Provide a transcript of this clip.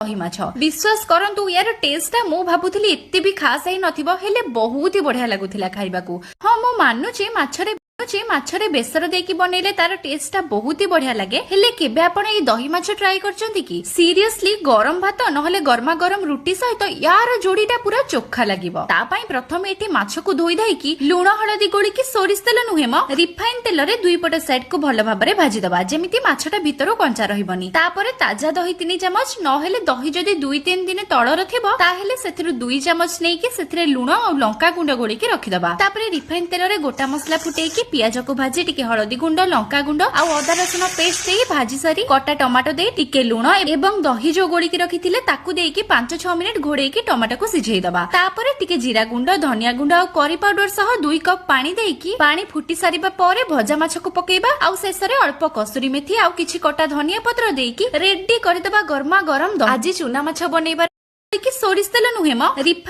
ଦହି ମାଛ। ବିଶ୍ୱାସ କରନ୍ତୁ, ୟାର ଟେଷ୍ଟଟା ମୁଁ ଭାବୁଥିଲି ଏତେ ବି ଖାସ ହେଇନଥିବ, ହେଲେ ବହୁତ ହି ବଢିଆ ଲାଗୁଥିଲା ଖାଇବାକୁ। ହଁ, ମୁଁ ମାନୁଛି, ମାଛରେ ବେସର ଦେଇକି ବନେଇଲେ ତାର ଟେଷ୍ଟଟା ବହୁତ ହି ବଢିଆ ଲାଗେ। ହେଲେ କେବେ ଆପଣ ଏଇ ଦହି ମାଛ ଟ୍ରାଏ କରିଛନ୍ତି କି? ସିରିୟସଲି, ଗରମ ଭାତ ନହେଲେ ଗରମା ଗରମ ରୁଟି ସହିତ ୟାର ଯୋଡିଟା ପୁରା ଚୋଖା ଲାଗିବ। ତା ପାଇଁ ପ୍ରଥମେ ଏଠି ମାଛକୁ ଧୋଇ ଧାଇକି ଲୁଣ ହଳଦୀ ଗୋଳିକି ସୋରିଷ ତେଲ ନୁହେଁ ମ, ରିଫାଇନ ତେଲରେ ଦୁଇ ପଟ ସାଇଡ କୁ ଭଲ ଭାବରେ ଭାଜିଦବା, ଯେମିତି ମାଛଟା ଭିତରୁ କଞ୍ଚା ରହିବନି। ତାପରେ ତାଜା ଦହି 3 ଚାମଚ, ନହେଲେ ଦହି ଯଦି 2-3 ଦିନ ତଳର ଥିବ, ତାହେଲେ ସେଥିରୁ 2 ଚାମଚ ନେଇକି ସେଥିରେ ଲୁଣ ଆଉ ଲଙ୍କା ଗୁଣ୍ଡ ଗୋଳିକି ରଖିଦବା। ତାପରେ ରିଫାଇନ ତେଲରେ ଗୋଟା ମସଲା ଫୁଟେଇକି ପିଆଜକୁ ଭାଜି ଟିକେ ହଳଦୀ ଗୁଣ୍ଡ, ଲଙ୍କା ଗୁଣ୍ଡ ଆଉ ଅଦା ରସୁଣ ପେଷ୍ଟ ଦେଇ ଭାଜି ସାରି କଟା ଟମାଟୋ ଦେଇ ଟିକେ ଲୁଣ ଏବଂ ଦହି ଯୋଉ ଗୋଳିକି ରଖିଥିଲେ, ତାକୁ ଦେଇକି 5-6 ମିନିଟ ଘୋଡେଇକି ଟମାଟୋକୁ ସିଝେଇ ଦବା। ତାପରେ ଟିକେ ଜିରା ଗୁଣ୍ଡ, ଧନିଆ ଗୁଣ୍ଡ ଆଉ କରି ପାଉଡର ସହ 2 କପ୍ ପାଣି ଦେଇକି ପାଣି ଫୁଟି ସାରିବା ପରେ ଭଜା ମାଛକୁ ପକେଇବା ଆଉ ଶେଷରେ ଅଳ୍ପ କସୁରୀ ମେଥି ଆଉ କିଛି କଟା ଧନିଆ ପତ୍ର ଦେଇକି ରେଡି କରିଦବା ଗରମା ଗରମ ଦହି। ଆଜି ଚୁନା ମାଛ ବନେଇବା କି ସୋରିଷ ତେଲ ନୁହେଁ ମ, ରିଫାଇନ